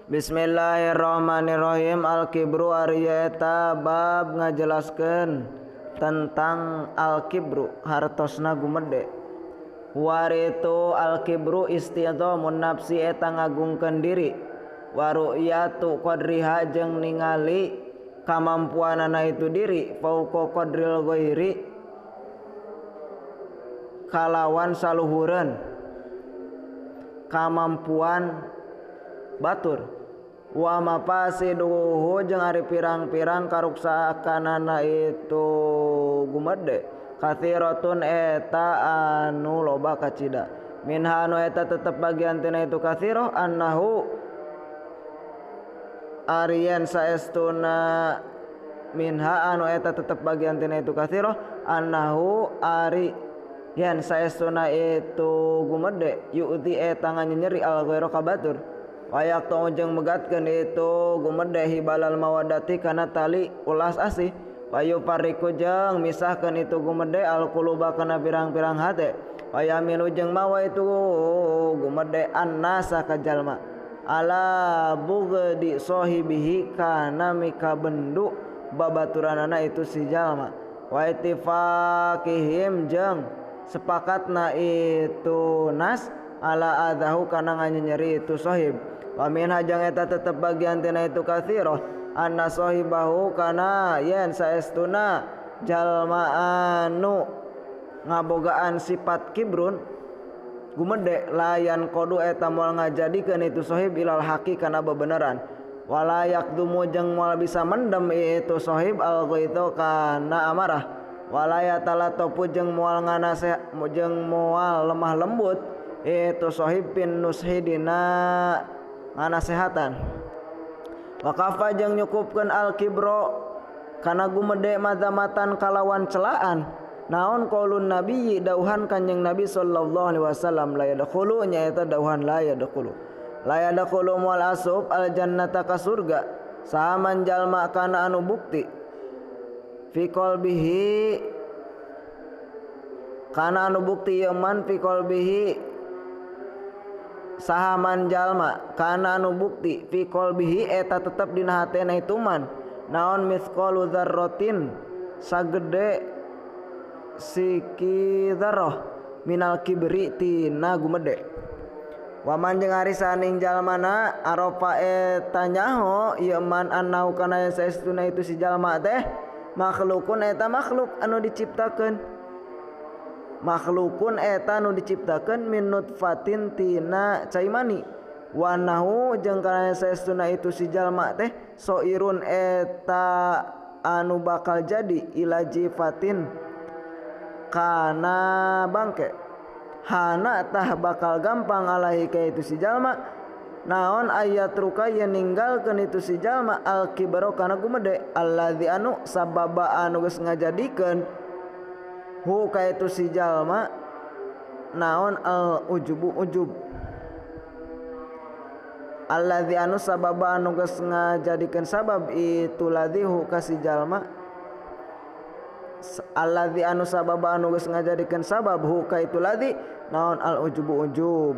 Bismillahirrahmanirrahim. Al-kibru ari eta bab ngajelaskeun tentang al-kibru hartosna gumede. Waritu al-kibru istidhamun nafsi eta ngagungkeun diri. Wa ru'yatu qadriha jeung ningali kamampuanana itu diri fauqa qadril ghairi kalawan saluhureun kamampuan batur. Wa mafasiduhu jeung ari pirang-pirang karuksakanana itu gumede kathiratun eta anu loba kacida. Minha anu eta tetep bagian tina itu kathirah annahu arian saestuna minha anu eta tetep bagian tina itu kathirah annahu ari yen saestuna itu gumede yu'ti eta nganyeri al ghaira ka batur. Wayak tong jeung megatkeun itu gumede hibalal mawadati kana tali ulas asih. Wayu pariku jeung misahkeun itu gumede al quluba kana pirang-pirang hate. Wayamilu jeung mawa itu gumede annasa ka jalma ala bugdi sahibihi kana mikabendu babaturanana itu si jalma. Wa ittifaqihim jeung sepakatna itu nas ala adahu kana nganyeri itu sahib. Wa minha jeung eta tetep bagian tina itu katsirah anna sahibahu kana yen saestuna jalma anu ngabogaan sifat kibrun gumede layan kodu eta moal ngajadikeun itu sahib ilal haqi kana bebeneran. Wala yaqdumu jeung moal bisa mendem itu sahib al ghaithu kana amarah. Wala yatalatopu jeung moal nganaseh jeung moal lemah lembut itu sahib pin nushi dina nganasehatan. Wa kafa jeung nyukupkeun al kibro kana gumede madamatan kalawan celaan. Naon qaulun nabiyyi dauhan kanjeng Nabi sallallahu alaihi wasallam la yadkhulu nyaeta dauhan la yadkhulu. La yadkhulu moal asup al jannata ka surga saman jalma kana anu bukti fi qalbihi kana anu bukti ieu man fi qalbihi sahaman jalma kana anu bukti fi qalbihi eta tetep dina hatena itu man naon mithqalu dzarratin sagede siki dzarrah minal kibri tina gumede. Waman jeung ari saning jalmana arofa eta nyaho ieu man annau kana saestuna itu si jalma teh makhlukun eta makhluk anu diciptakeun. Makhlukun eta anu diciptakeun min nutfatin tina cai mani. Wa nahu jeung kana saestuna itu si jalma teh soirun eta anu bakal jadi ila jifatin kana bangke. Hana tah bakal gampang alaihi ka itu si jalma naon ayat ruka yen ninggalkeun itu si jalma al kibro kana gumede allazi anu sababa anu geus ngajadikeun hu ka itu si jalma naon al ujubu ujub allazi anu sababa anu geus ngajadikeun sabab itu ladzi hu ka si jalma allazi anu sababa anu geus ngajadikeun sabab hu ka itu ladzi naon al ujubu ujub.